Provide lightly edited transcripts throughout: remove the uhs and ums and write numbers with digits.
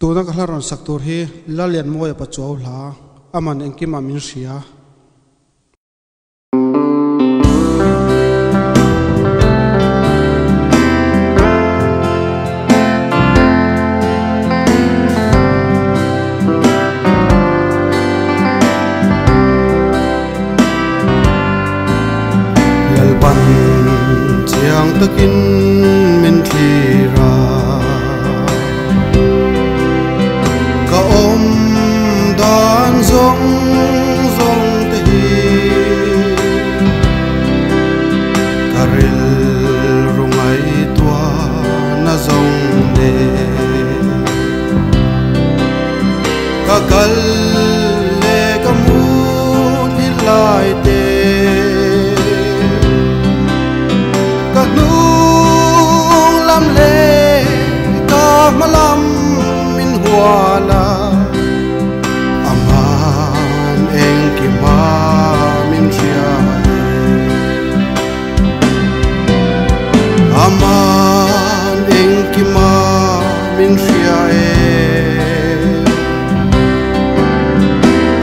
Tuna ka hla rawn sak tur hi Lallianmawia Pachuau hla, Aman engkimah min hria. Lalpan chiang takin min thlir a, ka awm dan zawng zawng te hi ka rilru ngaihtuahna zawng nen. Ka kal leh ka mu hi lai te, ka hnung lam leh ka hma lam min hual a, aman engkima min hria e. Aman engkima min hria e.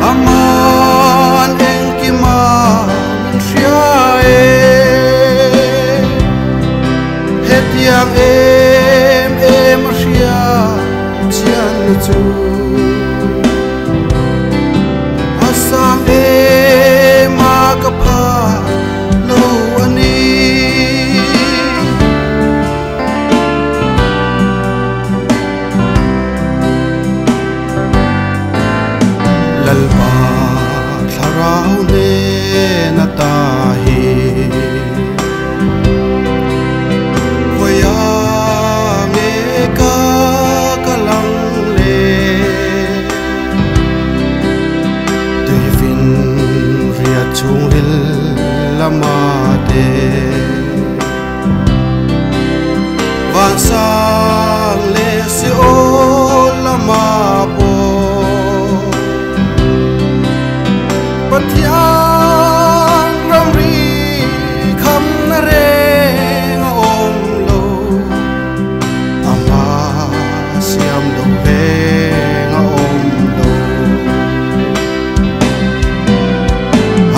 Aman engkima min hria e. Hetiang em em a hria chian na chu. A sang em a ka pha lo a ni. Lalpa thlarau nen a ta hi khawiah nge ka kal ang le? Tuifin riat chhungril lama te vansang leh si aw lama pawh Pathian ramri khamna reng a awm lo, ama siam lo reng a awm lo.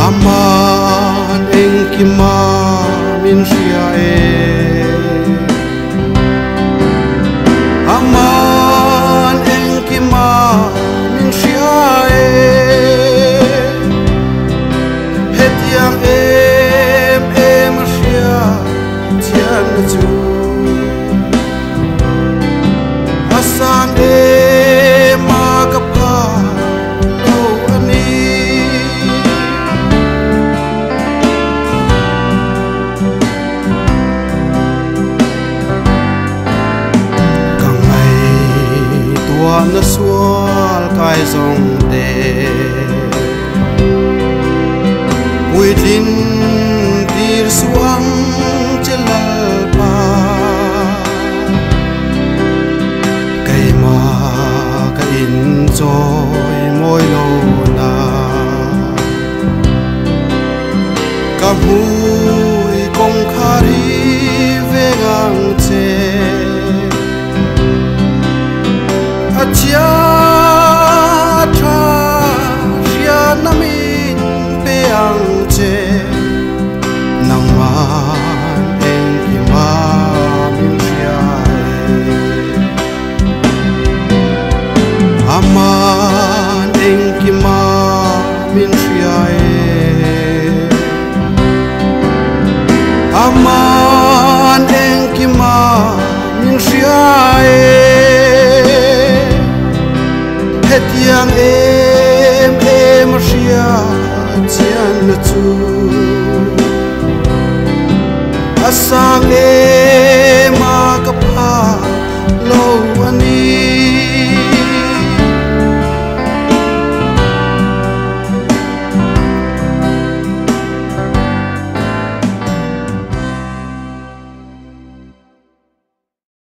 Aman engkima min hria e. Aman engkima min hria e. Hetiang em em a hria chian na chu. A sang em a ka pha lo a ni. Ka ngaihtuahna sual kai zawng te puitlin tir suang che Lalpa. Keimah ka inchawi mawi lo na, ka hmui kawngkhar hi veng ang che. A chia tha hriatna min pe ang che, nangman engkima min hria e. Aman engkima min hria e. Aman engkima min hria e. Hetiang em em a hria chian na chu. A sang